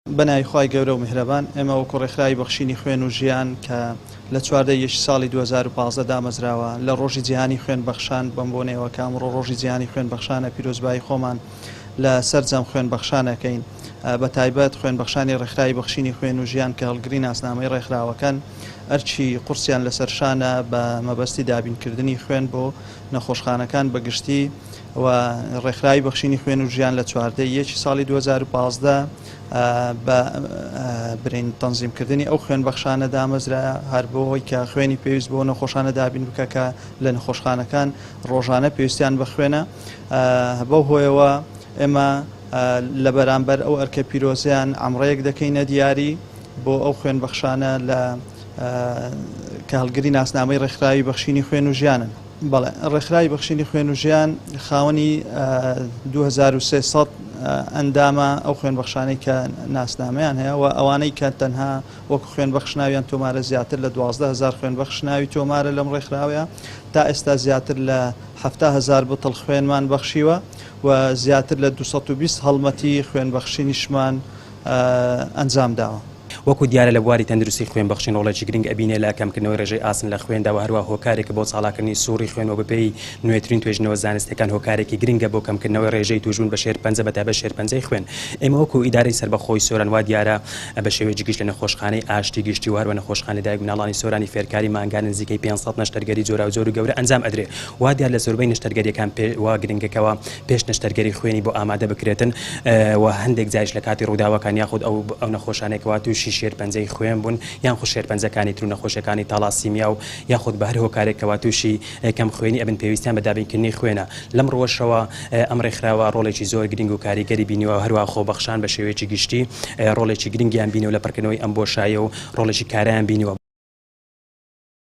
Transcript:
بەناوی خوای گەورە و میهرەبان، ئێمە وەکو ڕێکخراوی بەخشینی خوێن و ژیان کە لە 14 ی یەکی ساڵی 2015 دامەزراوە لە ڕۆژی جیهانی خوێن بەخشان بەم بۆنەیەوە کە ئەمڕۆ ڕۆژی جیهانی خوێن بەخشانە پیرۆزبایی خۆمان لە سەرجەم خوێن بەخشان ئەکەین بە تایبەت خوێن بەخشانی ڕێکخراوی بەخشینی خوێن و ژیان کە هەڵگری ناسنامەی ڕێکخراوەکەن ئەرکی قورسیان لەسەر شانە بە مەبەستی دابینکردنی خوێن بۆ نەخۆشخانەکان بە گشتی و ڕێکخراوی بەخشینی خوێن و ژیان لە 14 ی یەکی ساڵی 2015 بە برین تەنزیمکردنی ئەو خوێنبەخشانە دامەزرا هەر بۆ ئەوەی کە خوێنی پێویست بۆ نەخۆشانە دابین بکە کە لە نەخۆشخانەکان ڕۆژانە پێویستیان بە خوێنە بەو هۆیەوە ئێمە لە بەرامبەر ئەو ئەرکە پیرۆزیان ئەمڕەیەک دەکەینە دیاری بۆ ئەو خوێنبەخشانە لە کە هەڵگری ناسنامەی ڕێکخراوی بەخشینی خوێن و ژیانن. بەڵێ، ڕێکخراوی بەخشینی خوێن و ژیان خاوەنی 2300 ئەندامە، ئەو خوێنبەخشانەی کە ناسنامەیان هەیە و ئەوانەی کە تەنها وەکو خوێنبەخش ناویان تۆمارە زیاتر لە 12000 خوێنبەخش ناوی تۆمارە لەم ڕێکخراوەیە. تا ئێستا زیاتر لە 70000 بتڵ خوێنمان بەخشیوە و زیاتر لە 220 هەڵمەتی خوێنبەخشینیشمان ئەنجام داوە. وەکو دیارە لە بواری تەندروستی خوێن بەخشین ڕۆڵێکی گرنگ ئەبینێ لە کەمکردنەوەی ڕێژەی ئاسن لە خوێندا وە هەروەها هۆکارێکە بۆ چاڵاکردنی سوڕی خوێن وە بەپێی نوێترین توێژینەوە زانستیەکان هۆکارێکی گرنگە بۆ کەمکردنەوەی ڕێژەی توشبوون بە شێرپەنجە بەتایبەت شێرپەنجەی خوێن ئێمە وەکو ئیدارەی سەربەخۆی سۆران وا دیارە بە شێوەیەکی گشت لە نەخۆشخانەی ئاشتی گشتی و هەروە نەخۆشخانەی دایک مناڵانی سۆرانی فێرکاری مانگانە نزیکەی 500 نەشتەرگەری جۆراوجۆر و گەورە ئەنجام ئەدرێ وا دیار لە زۆربەی نەشتەرگەریەکان پێ وا گرنگە کەوا پێش نەشتەرگەری خوێنی بۆ ئامادە بکرێتن و هەندێک جاریش لە کاتی ڕووداوەکان یاخود ئەو ئەو نەخۆشانەی کەوا تووشی شێرپەنجەی خوێن بوون یان خود شێرپەنجەکانی تر و نەخۆشیەکانی تالاسیمیا و یاخود بە هەر هۆکارێک کەوا تووشی کەم خوێنی ئەبن پێویستیان بە دابینکردنی خوێنە لەم ڕووەشەوە ئەم ڕێکخراوە ڕۆڵێکی زۆر گرنگ و کاریگەری بینیوە هەروەها خۆبەخشان بە شێوەیەکی گشتی ڕۆڵێکی گرنگیان بینیوە لە پڕکردنەوەی ئەم بۆشایە و ڕۆڵێکی کارایان بینیوە.